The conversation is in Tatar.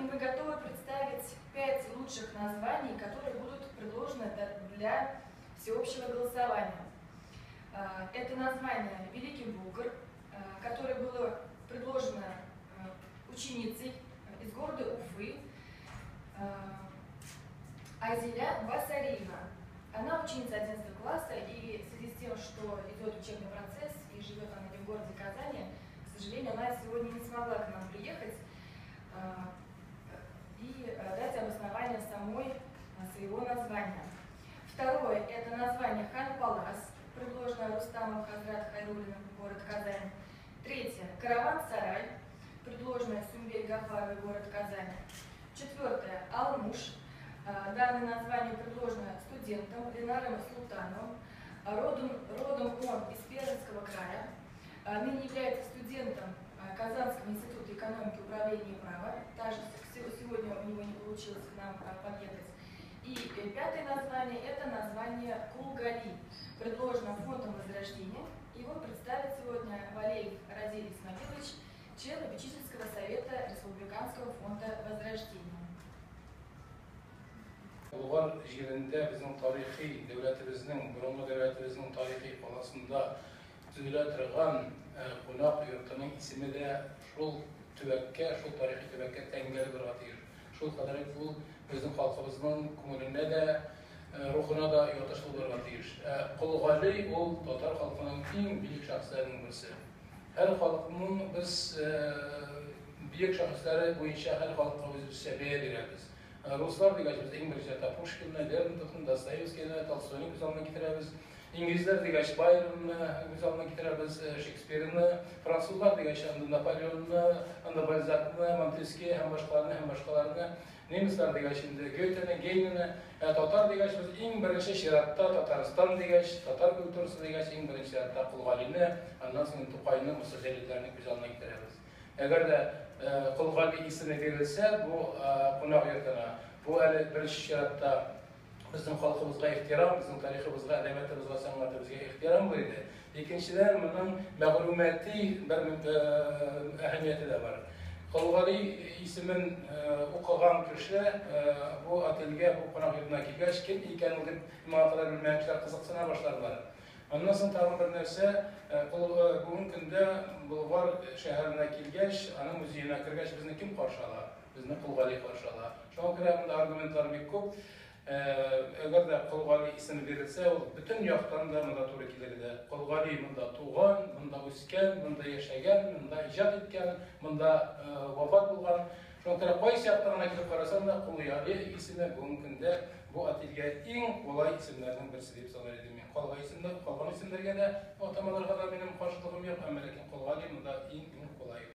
Сегодня мы готовы представить 5 лучших названий, которые будут предложены для всеобщего голосования. Это название «Великий Булгар», которое было предложено ученицей из города Уфы Азиля Басариева. Она ученица 11 класса, и в связи с тем, что идет учебный процесс и живет она не в городе Казани, к сожалению, она сегодня не смогла к нам приехать и дать обоснование самой своего названия. Второе – это название «Хан Палас», предложенное Рустамом Хазрат Хайрулиным, город Казань. Третье – «Караван-сарай», предложенное Сумбель Гафаровой, город Казань. Четвертое – «Алмуш». Данное название предложено студентом Ленаром Султановым. Родом он из Пермского края. Ныне является студентом Казанского института экономики, управления и права. Также сегодня у него не получилось к нам подъехать. И пятое название – это название Кулгали, предложено Фондом Возрождения. Его представит сегодня Валеев Разиль Исмагилович, член попечительского совета Республиканского фонда Возрождения. Болгар җирендә безнең тарихи дәүләтебезнең, борынгы дәүләтебезнең тарихи каласында төзелә торган кунак йортының исеме дә шул төбәккә, шул тарихи төбәккә тәңгәл булырга тиеш. Шул кадәр ул безнең халкыбызның күңеленә дә, рухына да ятышлы булырга тиеш. Кол Гали ул татар халкының иң бөек шәхесләренең берсе. Һәр халыкның без бөек шәхесләре буенча һәр халыкка үзебезчә бәя бирәбез. Руслар дигәч, без иң беренче чиратта Пушкинны, Лермонтовны, Достоевскийны, Толстойны күз алдына китерәбез. Инглизләр дигәч, Байронны күз алдына китерәбез, Шекспирны, французлар дигәч, анда Наполеонны, анда Бальзакны, Монтескье һәм башкаларны, һәм башкаларны. Немецлар дигәч инде Гётены, Гейнены, ә татар дигәч, без иң беренче чиратта Татарстан дигәч, татар культурасы дигәч, иң беренче чиратта Кол Галине, аннан соң Тукайны, Муса Җәлилләрне күз алдына китерәбез. Әгәр дә Кол Гали исеме бирелсә, бу кунак йортына, бу әле беренче чиратта безнең халкыбызга ихтирам, безнең тарихыбызга, әдәбиятыбызга, сәнгатебезгә ихтирам булыр иде. Икенчедән, моның мәгълүмати бер әһәмияте дә бар. Кол Гали исемен укыган кеше бу отельгә, бу кунак йортына килгәч, кем икән ул дип моңа кадәр белмәгән кешеләр кызыксына башларлар. Аннан соң тагын бер нәрсә, бүгенге көндә Болгар шәһәренә килгәч, аның музеена кергәч, безне кем каршы ала? Безне Кол Гали каршы ала. Шуңа күрә монда аргументлар бик күп. Әгәр дә Кол Гали исеме бирелсә, ул бөтен яктан да монда туры килер иде. Кол Гали монда туган, монда үскән, монда яшәгән, монда иҗат иткән, монда вафат булган. Шуңа күрә кайсы яктан гына килеп карасаң да, Кол Гали исеме бүгенге көндә бу отельгә иң кулай исемнәрнең берсе дип санар идем мин. Калган исемнәр, калган исемнәргә дә, атамаларга да минем каршылыгым юк, әмма ләкин Кол Гали монда иң-иң кулай.